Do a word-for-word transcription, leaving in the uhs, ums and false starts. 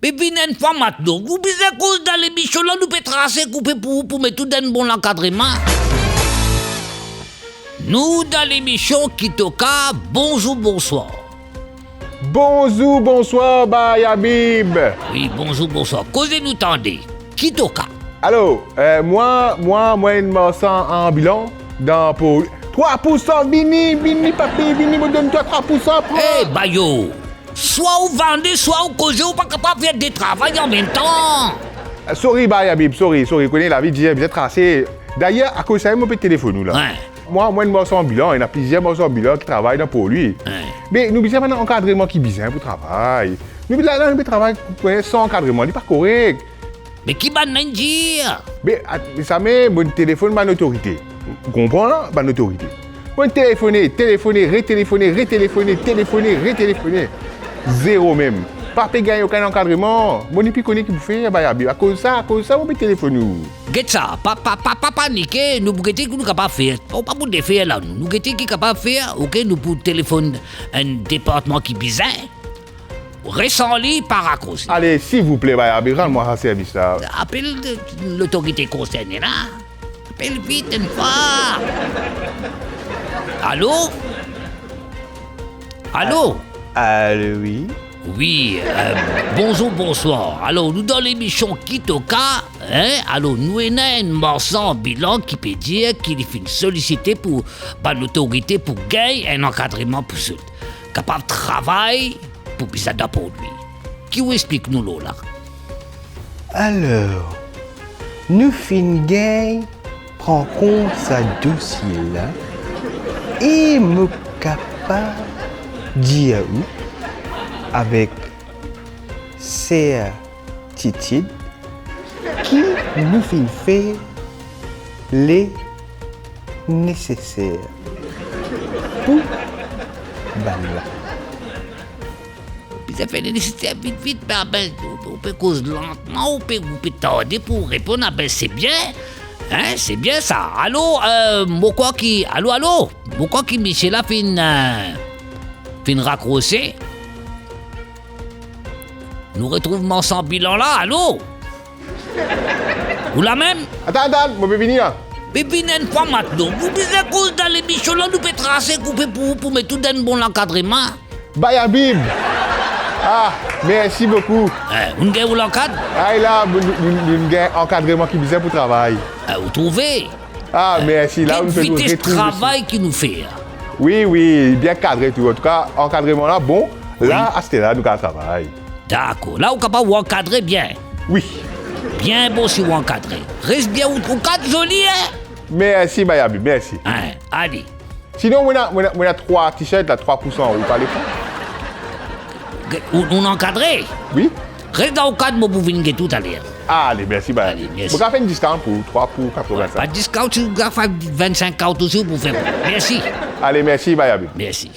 Be vinn enn fwa matelot, nou bizin koz dan lemision la, nou pe trase koupe pou ou pou met ou dan enn bon lankadreman. Nou dan lemision Ki Toka, bonzour, bonswar. Bonzour, bonswar, Bay Abib. Wi, bonzour, bonswar. Koze nou tande. Ki Toka. Alor, eh, mwa, mwa, mwa enn marsan anbilan dan Port-Louis. Trwa pou san, vini, vini, papi, vini, mo donn twa trwa pou san, pran. Eh, bayo, swa ou vande, swa ou koze, ou pa kapav fer de travay anmemtan. Eh, sorry, Bay Abib, sorry, sorry. Kone lavi dir, bizin trase. Dayer, akoz sa, mo pe telefonn ou la. Wi. Mwa, mwa enn marsan anbilan, ena plizier marsan anbilan ki travay dan Port-Louis. Wi. Me nou bizin bann ankadreman ki bizin pou travay. Nou la, la, nou pe travay, kone, san ankadreman, li pa korek. Me ki bann la inn dir? Be, at-, sa me, mo telefonn bann otorite. Ou konpran la, bann otorite. Mo telefone, telefone, retelefone, retelefone, telefone, retelefone. Zero mem. Pa pe gagn okenn ankadreman. Mo nepli kone ki pou fer, Bay Abib. Akoz sa, akoz sa, mo pe telefonn ou. Get sa, pa, pa, pa, pa panike, nou pou gete ki nou kapav fer. Ou pa pou defer la, nou. Nou gete ki kapav fer, ok, nou pou telefonn enn departman ki bizin. Res an lin, pa rakrose. Ale, silvouple, Bay Abib, rann mwa sa servis la. Apel de, lotorite konserne la. Apel vit enn fwa. Alo? Alo? Alo, wi. Wi, eh, bonzour, bonswar. Alor, nou dan lemision Ki Toka, hein? Alor, nou ena enn marsan anbilan ki pe dir ki li finn solisite pou bann otorite pou gagn enn ankadreman pou zot kapav travay pou bizin dan Port-Louis. Ki ou explik nou lor la? Alor, nou finn gagn pran kont sa dosie la, e mo kapav dir ou avek sertitid ki nou finn fer le neseser pou bann la. Bizin fer le neseser vit, vit, be, be, ou, ou pe koz lantman, ou pe, ou pe tarde pou reponn, a be, se bien, hein, se bien sa. Alo, eh, mo krwar ki, alo, alo, mo krwar ki misie la finn, eh, finn rakrose. Nou retrouv marsan anbilan la, alo? Ou la mem? Atann, atann, mo pe vini la. Be vinn enn fwa matelot, nou bizin koz dan lemision la, nou pe trase koupe pou ou pou met ou dan enn bon lankadreman. Bay Abib. Ah, mersi boukou. Eh, ou'nn gagn ou lankad? Ay la, nou, nou, nou, nou'nn gagn ankadreman ki bizin pou travay. Eh, ou trouve? Ah, mersi. La, get nou pe vites retrouve travay ki nou fer. Wi, wi, bien kadre tou. Antouka, ankadreman la bon. Wi. La, aster la, nou kapav travay. Dakor. La, ou kapav, ou ankadre bien. Wi. Bien bon si ou ankadre. Res bien, ou, ou kad zoli, hein? Mersi, Bay Abib, mersi. Hein, ale. Sinon, mo ena, mo ena, mo ena trwa t-shirt la, trwa pou san, ou pa le pran? Ou, ou ankadre? Wi. Res dan ou kad, mo pou vinn get ou taler. Ale, mersi, Bay Abib. Ale, mersi. Mo kapav fer enn discount pou ou, trwa pou katrovin-senk. Pa discount, si ou kapav fer vinn-senk kart osi, ou pou fer. Mersi. Ale, mersi, Bay Abib. Mersi.